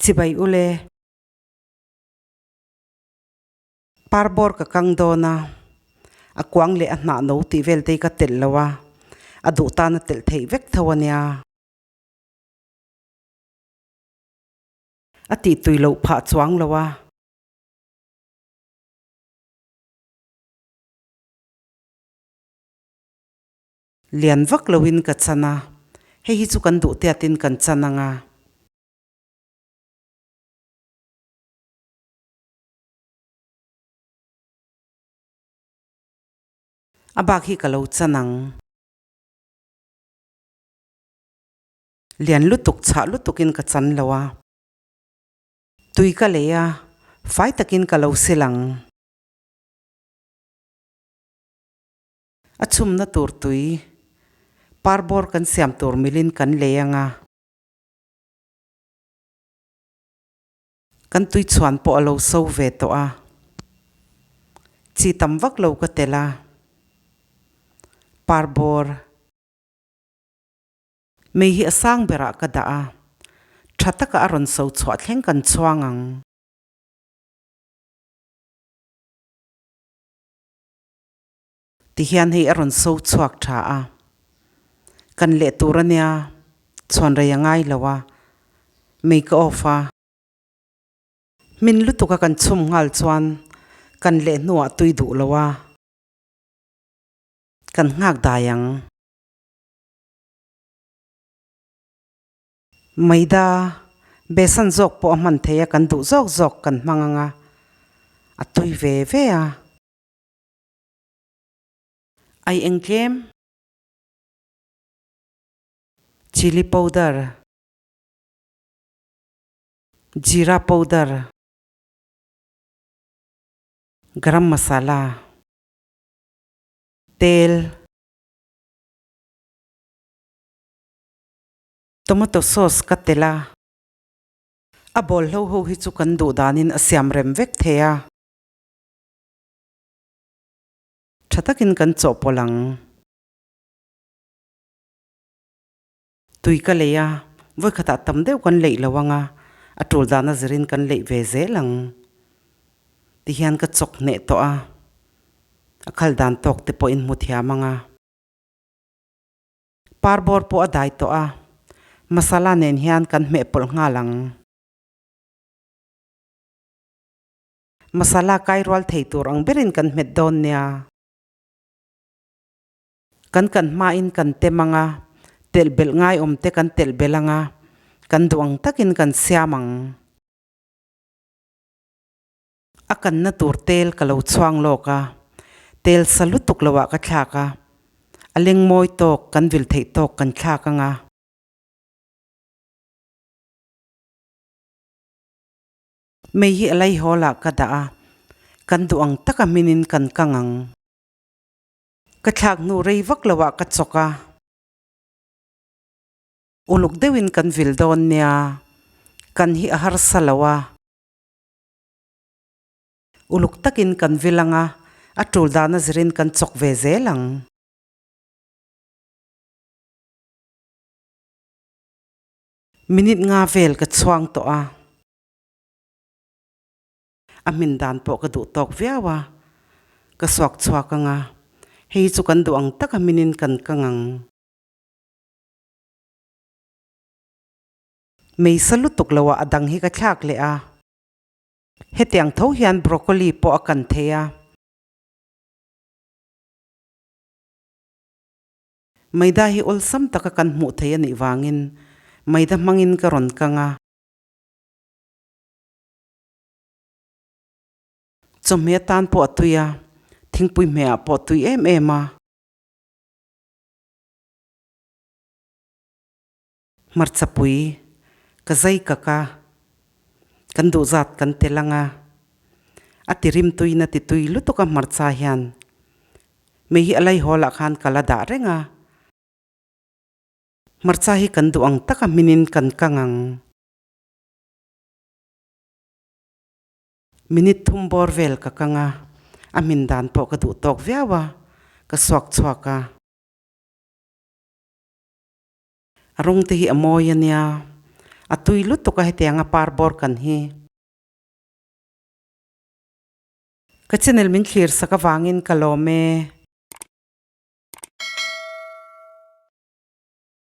Chibai ule. Parbawr ka kang dawn a, a kuang leh a hnah no tih vel te hi ka telh lo a, a duh tan a telh theih vek tho a nia. A tih tui loh phah chuang lo a. Lian vak loin ka chan a, hei hi chu kan duh tiatin kan chan ang a. A bak hi ka lo chan ang. Lian lutuk chhah lutukin ka chan lo a. Tui ka lei a, fai takin ka lo sil ang. A chhumna tur tui, parbawr kan siam tur milin kan lei ang a. Kan tui chhuan pawh a lo so ve tawh a, chi tam vak lo ka tel a, parbawr mei hi a sang berah ka dah a, tha taka a rawn so chhuah thleng kan chhuang ang. Tihian hei a rawn so chhuak tha a, kan leh tur a nia, chhuan rei a ngai lo a, mei ka off a. Hmin lutuk a kan chhum nghal chuan kan leh hnuah tui duh lo a, kan nghak dai ang. Maida besan zawk pawh a hman thei a, kan duh zawk zawk kan hmang ang a, a tui ve ve a. Ai engtlem? Chilli powder, jeera powder, garam masala, tel, tomato sauce ka tel a, a bawlhlo ho hi chu kan duh danin a siam rem vek thei a. Tha takin kan chawhpawlh ang. Tui ka lei a, vawikhatah tam deuh kan leih lo ang a, a tul dana zirin kan leih ve zel ang. Tihian ka chawk hneh tawh a, a khal dan tawk te pawhin hmu thiam ang a. Parbawr pawh a dai tawh a, masala nen hian kan hmehpawlh nghal ang. Masala kai rual thei tur ang berin kan hmet dawn nia. Kan kan hmain kan tem ang a, telh belh ngai awm te kan telh belh ang a, kan duh ang takin kan siam ang. A kanna tur tel ka lo chhuang lawk a, tel sa lutuk loah ka thlak a, a leng mawi tawk kan vil theih tawk kan thlak ang a. Mei hi a laihawl ah ka dah a, kan duh ang taka hminin kan kang ang. Ka thlak hnu rei vak lo ah ka chawk a. Uluk deuhin kan vil dawn nia, kan hi a harsa lo a. Uluk takin kan vil ang a, a tul dana zirin kan chawk ve zel ang. Minute nga vel ka chhuang tawh a. A hmin dan pawh ka duh tawk viau a, ka suak chhuak ang a, hei chu kan duh ang tak a hminin kan kang ang. Meisa lutuk lo ah a dang hi ka thlak leh a, hetiang tho hian broccoli pawh a kan thei a. Maida hi awlsam taka kan hmuh thei a nih vangin maida hmangin ka rawn kang a. Chawhmeh atan pawh a tui a, thingpui hmehah pawh a tui em em a. Hmarchapui ka zai kak a, kan duh zat kan tel ang a, a ti rim tuiin a ti tui lutuk a hmarcha hian. Mei hi a laihawl ah khan ka la dah reng a. Hmarcha hi kan duh ang taka hminin kan kang ang. Minute thum bawr vel ka kang a, a hmin dan pawh ka duh tawk viau a, ka suak chhuak a. A rawng te hi a mawi a nia, A tui lutuk a hetianga par bawr kan hi. Ka channel min thlir sak avangin ka lawm e.